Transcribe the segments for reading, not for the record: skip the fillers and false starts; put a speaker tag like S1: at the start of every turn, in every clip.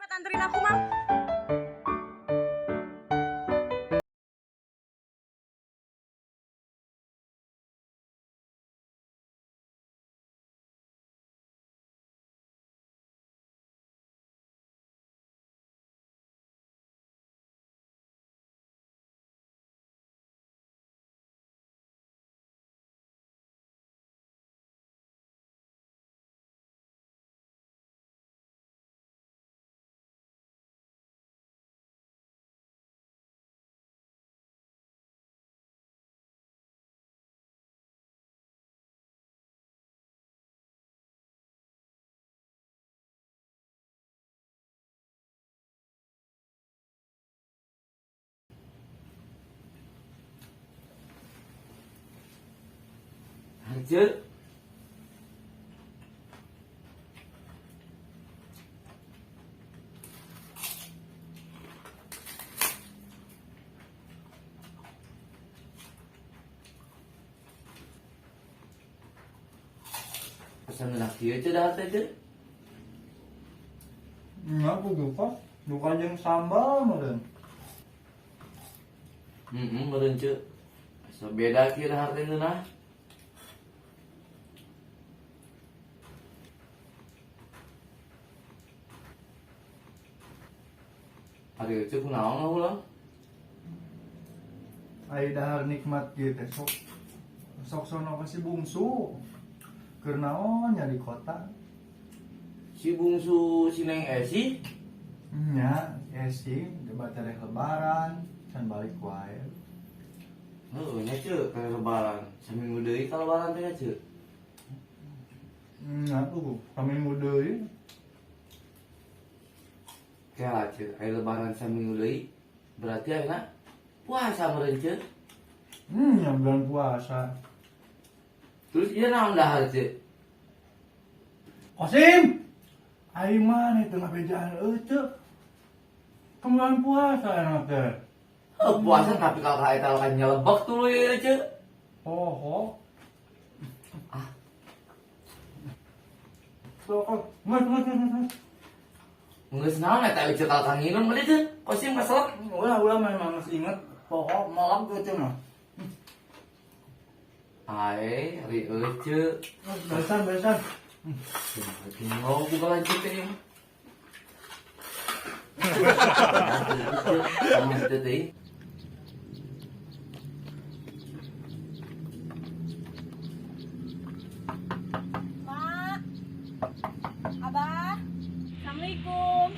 S1: Cepat anterin aku, Mang.
S2: Harje. Pesan laki aja dah teh je.
S3: Enggak, aku duka. Duka jeung sambal meureun.
S2: Heeh, meureun ce. Asa beda kieu dahar teh ngeunah. Ari Ece kunaon ulah?
S3: Ai dahar nikmat kieu teh sok sok sono ka si bungsu. Keur naon nya di kota?
S2: Si bungsu si Neng Esi?
S3: Nya, Esi debat tereh lebaran, can balik wae.
S2: Heuh, nya ce, ka lebaran. Saminggu deui ka lebaran teh ce.
S3: Nya tuh, saminggu deui.
S2: Kela ce, aya lebaran saminggu deui. Berarti ayeuna puasa meureun ce.
S3: Nya bulan puasa.
S2: Terus ieu naon dahar ce?
S3: Kosim! Ai mana itu ngabejaan eueuh. Kemudian puasa enak teh.
S2: Heuh, puasa tapi kalau ka eta kan nyelebek tuluy ieu ce.
S3: Oh, oh.
S2: Ah.
S3: Sok, nges nges nges nges.
S2: Geus naon eta eueuh kalau ka nginum beli teh? Kosim kaselek.
S3: Ulah ulah memang geus inget pokok melak gitu mah.
S2: Ae, ri eueuh.
S3: Beresan beresan.
S2: Mau buka lanjut teh. Sama teh.
S1: Mak. Abah. Assalamualaikum.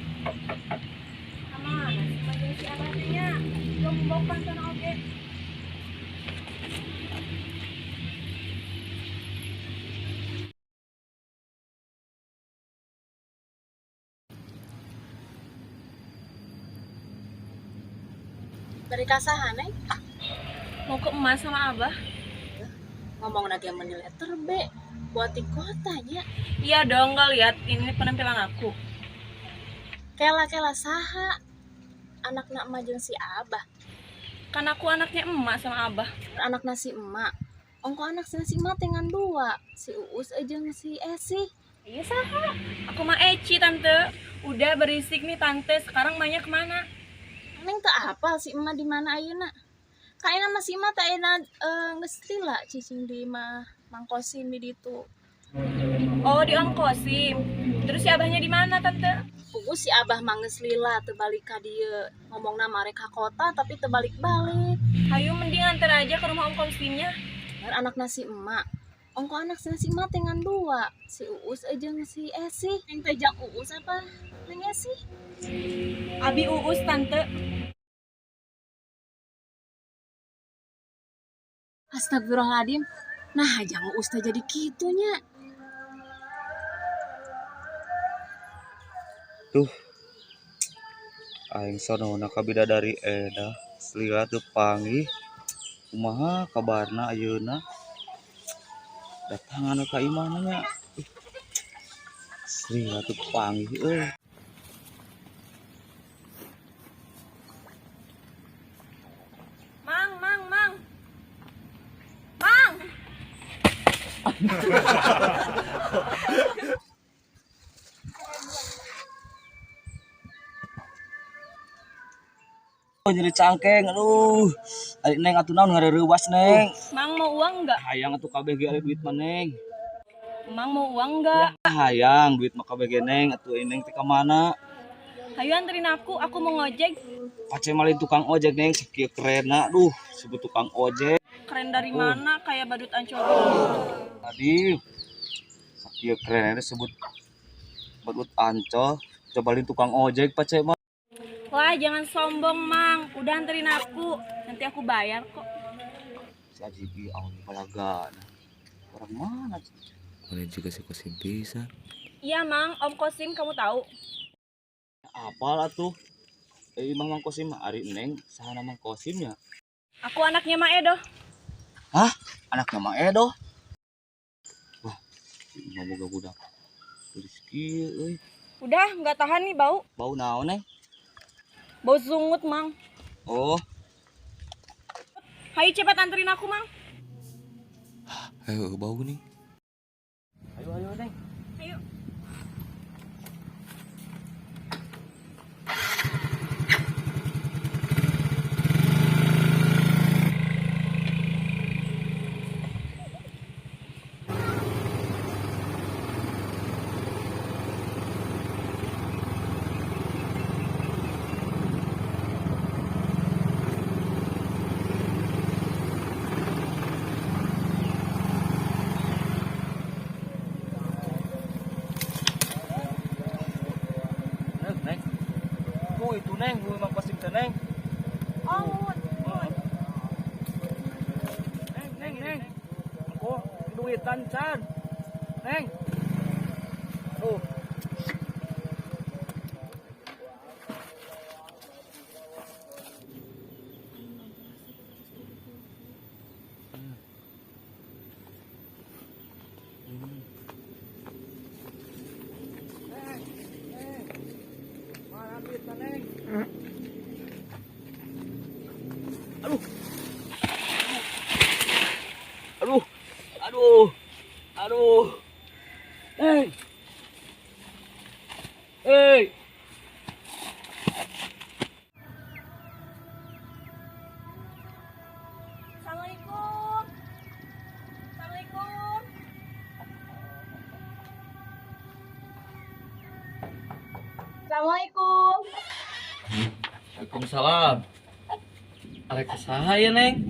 S1: Kamana si Mak jeung si Abah teh nya? Gembok sana oge.
S4: Dari kasahan, Neng?
S1: Mau ke emas sama Abah?
S4: Ngomong lagi yang menilai terbe buat di kotanya.
S1: Iya dong, nggak lihat ini penampilan aku.
S4: Kela-kela saha anak nak majeng si Abah.
S1: Kan aku anaknya emak sama Abah.
S4: Anak nasi emak. Ongko anak nasi emak dengan dua, si Uus jeung si Esi.
S1: Iya saha. Aku mah Eci tante. Udah berisik nih tante. Sekarang emaknya kemana?
S4: Neng tak apa si emak di mana ayeuna? Kaena mah si emak tak enak geus lila cicing di mah Mang Kosim di ditu.
S1: Oh di Om Kosim. Terus si abahnya di mana tante?
S4: Pugu si abah mah geus lila teu balik ka dieu. Ngomongna marek ka kota tapi teu balik-balik.
S1: Hayu mending antar aja ke rumah Om Kosimnya.
S4: Bar anak nasi emak. Ongko anak nasi emak dengan dua, si Uus jeung si Esi. Neng teh jang Uus apa Neng Esi?
S1: Abi Uus tante.
S4: Astagfirullahaladzim. Nah, jang Uus teh jadi kitunya.
S5: Tuh. Aing sonona ka bidadari edah lila teu panggih. Kumaha kabarna ayeuna? Datangan ka imahna nya. Lila teu panggih euy.
S1: Mang, mang, mang. Mang.
S5: Nyeri cangkeng, aduh. Ari Neng atuh naon ngareurewas, Neng.
S1: Mang mau uang enggak?
S5: Hayang atuh kabeh ge ari duit mah, Neng.
S1: Mang mau uang enggak?
S5: Hayang duit mah kabeh ge, Neng, atuh Neng teh ka mana?
S1: Hayu anterin aku mau ngojek.
S5: Pace malin tukang ojek, Neng, sakieu kerenna, duh, sebut tukang ojek.
S1: Keren dari mana? Kayak badut ancol.
S5: Tadi sakieu kerenna disebut badut ancol, coba tukang ojek pace mah.
S1: Wah, jangan sombong, Mang. Udah anterin aku. Nanti aku bayar kok.
S5: Si Ajibi awan balaga. Orang mana?
S2: Mana juga si Kosim bisa.
S1: Iya, Mang. Om Kosim kamu tahu.
S5: Apalah tuh. Mang Kosim ari Neng, saha Mang Kosim ya?
S1: Aku anaknya Mak Edo.
S5: Hah? Anaknya Mak Edo? Wah, mah boga budak. Rizky euy.
S1: Udah, nggak tahan nih bau.
S5: Bau naon, Neng?
S1: Bau sungut, Mang.
S5: Oh.
S1: Hayu cepat anterin aku, Mang.
S2: Ayo bau nih.
S5: Ayo, ayo, Neng.
S1: Ayo.
S5: Neng. Oh, itu Neng, gue Mang Kosim teh, Neng.
S1: Oh,
S5: Neng, Neng, Neng. Engko duitan can. Neng. Oh. Aduh. Aduh. Aduh. Aduh. Hey. Hey.
S1: Assalamualaikum. Assalamualaikum. Assalamualaikum.
S2: Waalaikumsalam. Arek saha ya, Neng?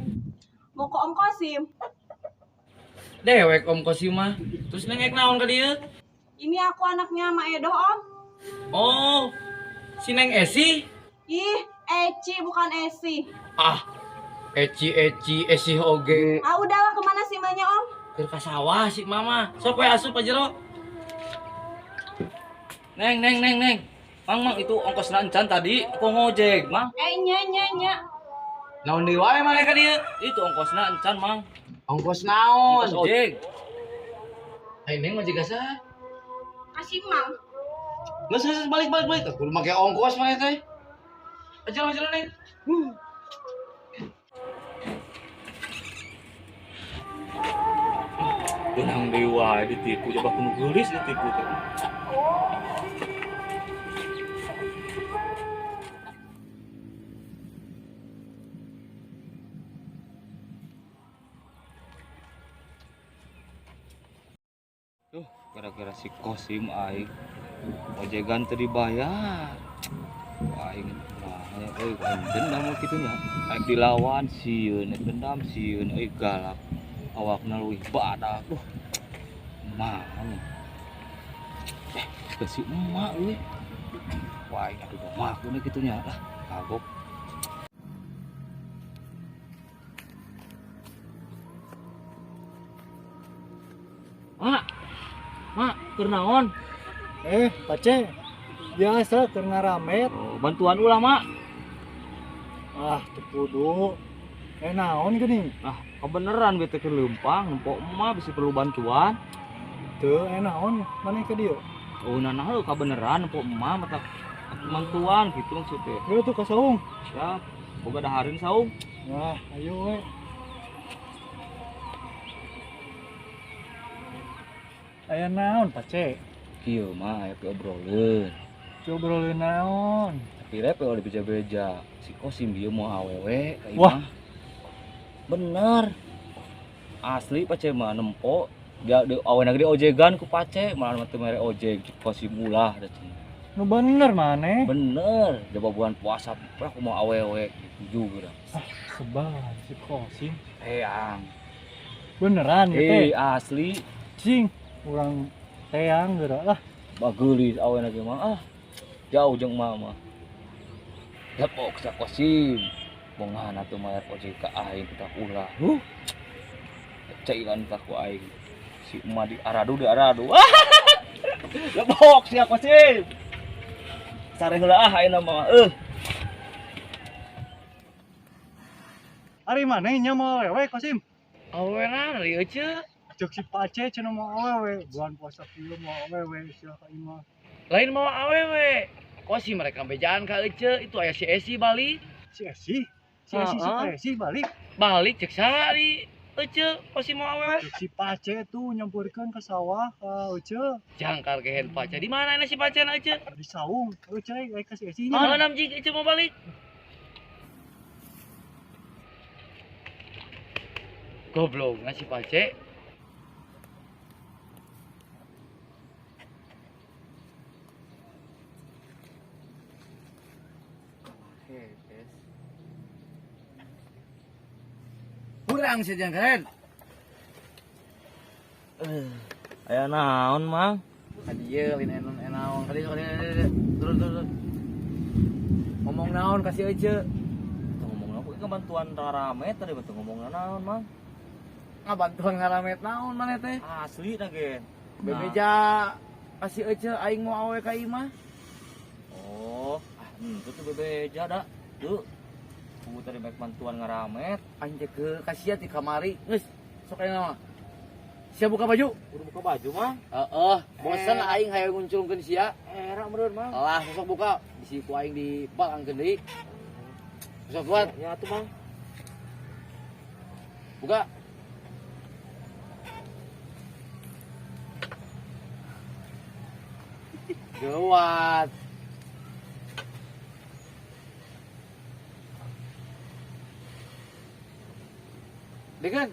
S1: Mau ke Om Kosim.
S2: Dewek Om Kosim mah. Terus Neng ek naon ka dieu?
S1: Ini aku anaknya Mak Edo, Om.
S2: Oh, si Neng Esi?
S1: Ih, Eci bukan Esi.
S2: Ah, Eci Eci Esi oge.
S1: Ah, udahlah kemana sih Maknya, Om?
S2: Keur ka sawah si Mama. Sok we asup ka jero. Neng, Neng, Neng, Neng. Mang, Mang, itu ongkosna encan tadi aku ngojek, Mang.
S1: Nya nya nya.
S2: Naon deui wae maneh ka dieu?
S5: Itu ongkosna encan, Mang.
S2: Ongkos naon?
S5: Ongkos ojek.
S2: Ai Neng ngojek ka saha?
S1: Kasih Mang.
S2: Geus geus balik balik balik. Kudu make ongkos maneh teh. Aja aja Neng. Benang deui wae ditipu coba kudu geulis ditipu teh.
S5: Tuh, gara-gara si Kosim aing ojegan teu dibayar. Aing mah euy aing dendam kitu nya. Aing dilawan sieun, dendam sieun euy galak. Awakna leuwih badak. Duh. Mah. Ke si emak euy. Wah, aing atuh mah kudu kitu nya lah. Kagok.
S2: Mak. Mak, keur naon?
S3: Pace. Biasa keur ngaramet.
S5: Oh, bantuan ulah, Mak.
S3: Ah, teu kudu. Naon geuning?
S5: Ah, kebeneran bete keur leumpang, nempo emak bisi perlu bantuan.
S3: Teu, naon maneh ka dieu?
S5: Oh, nah nah kabeneran nempo emak mata mantuan gitu maksudnya.
S3: Geus tuh ka saung.
S5: Siap. Boga dahareun saung.
S3: Nah, ayo we. Aya naon, Pace?
S5: Kieu mah aya piobroleun.
S3: Piobroleun naon?
S5: Pirep kalau dibeja-beja. Si Kosim dia mau awewe ka imah.
S3: Wah.
S5: Bener. Asli Pace mah nempo dia di awena gede ojegan ku Pace, malah mah teu mere ojek si Kosim ulah da cenah.
S3: Nu bener maneh.
S5: Bener, dia bulan puasa aku mau awewe gitu juga.
S3: Sebal si Kosim.
S5: Teang.
S3: Beneran gitu teh.
S5: Asli
S3: Cing, urang teang geura lah.
S5: Bageulis awena ge mah ah. Jauh jeung mama. Lepok sa Kosim. Bongana tuh mayar ojek ka aing kita ulah. Huh. Cailan tah ku aing. Si emak di aradu di aradu. Lepok sia Kosim. Sare heula ah ayeuna mah.
S3: Ari maneh nya mau awewe Kosim?
S2: Awena ari euceu.
S3: Cek si Pace cenah mau awewe, bulan puasa kieu mau awewe sia ka imah.
S2: Lain mau awewe. Kosim mereka bejaan ka euceu itu aya si Esi balik.
S3: Si Esi? Si Esi si
S2: Heeh.
S3: Esi balik.
S2: Balik cek saha di euceu Kosim mau awewe.
S3: Cek si Pace tuh nyamperkeun ke sawah ka euceu
S2: Jangkar kehen Pace. Di mana na si Pace na euceu?
S3: di saung. Euceu aya ka si Esi
S2: Oh,
S3: nya.
S2: nam jig euceu mau balik. Goblok na si Pace. Kurang sih jangkaren.
S5: Aya naon, Mang?
S2: Kadieu lain enon enaon. Kadieu kadieu turun turun. Ngomong naon kasih euceu.
S5: Teu ngomong naon ka bantuan rarame tadi batu ngomong naon, Mang?
S2: Ngabantuan ngaramet naon maneh teh?
S5: Asli na ge.
S2: Bebeja kasih euceu aing mau awe ka imah.
S5: Oh, ah itu tuh bebeja da. Tuh. Kudu tadi baik bantuan ngaramet.
S2: Aing teh ke kasihan di kamari. Geus, sok ayeuna mah. Sia buka baju.
S5: Udah buka baju, Mang.
S2: Heeh, bosen aing hayang nguncungkeun sia.
S5: Era meureun, Mang.
S2: Lah, sosok buka. Bisi ku aing dibalangkeun deui. Sosok kuat,
S5: Ya atuh, Mang.
S2: buka. Gawat. Dekan.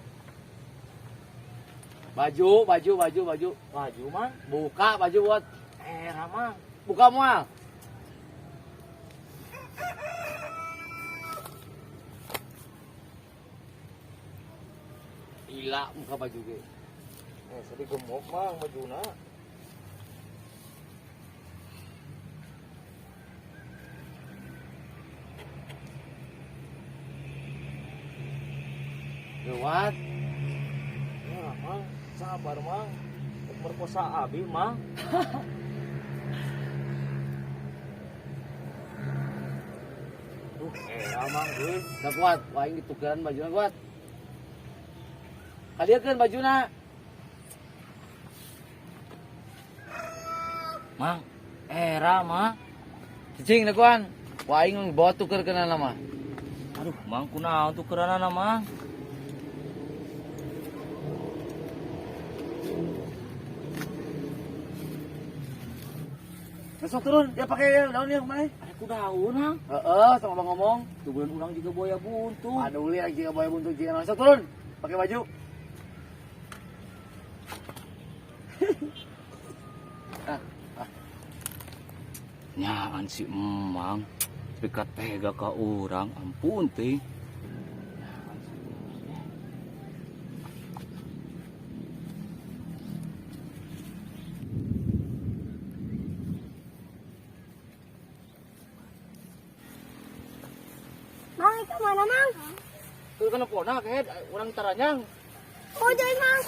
S2: Baju, baju, baju, baju.
S5: Baju, Mang.
S2: Buka baju buat.
S5: Era, Mang.
S2: Buka mual. Gila muka baju ge.
S5: Sedih gemuk, Mang, bajuna.
S2: Gawat.
S5: Ya, Mang, sabar, Mang. Merkosa abi, Mang. Era, Mang, euy.
S2: Gak kuat, wah aing ditukeran bajuna kuat. Kadieukeun bajuna.
S5: Mang, era, Mang.
S2: Cicing dakuan. Wah aing bawa tukerkeunana mah.
S5: Aduh, Mang kunaon tukeranana, Mang?
S2: Besok turun, dia pakai daun yang mana?
S5: Ada ku daun, Mang.
S2: Heeh, sama bang ngomong.
S5: Tuh bulan urang juga buaya buntu.
S2: Aduh, lihat jika buaya buntu jika besok turun, pakai baju.
S5: Nyaan si emang, tapi tega ka urang, ampun teh.
S1: Mang, itu mana, Mang?
S2: Tuh kan pona kayak orang taranyang.
S1: Oh, jadi, Mang.